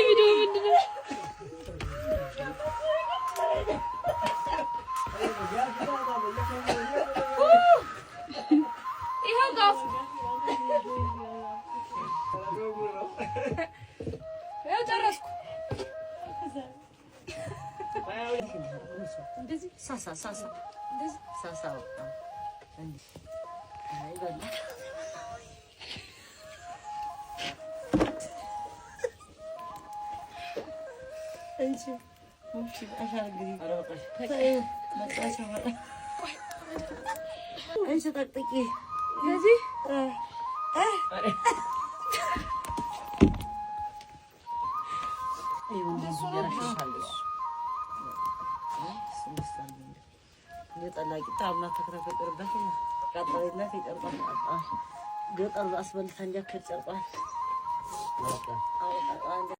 ቪዲዮ ምንድን ነው? ይኸው ጋፉ ይኸው ጨረስኩ። ሳሳ ሳሳ ሳሳ እንቺ ጠቅጥቂ እንደዚህ ገጠር አስበልታ እንዲያክል ጨርቋል።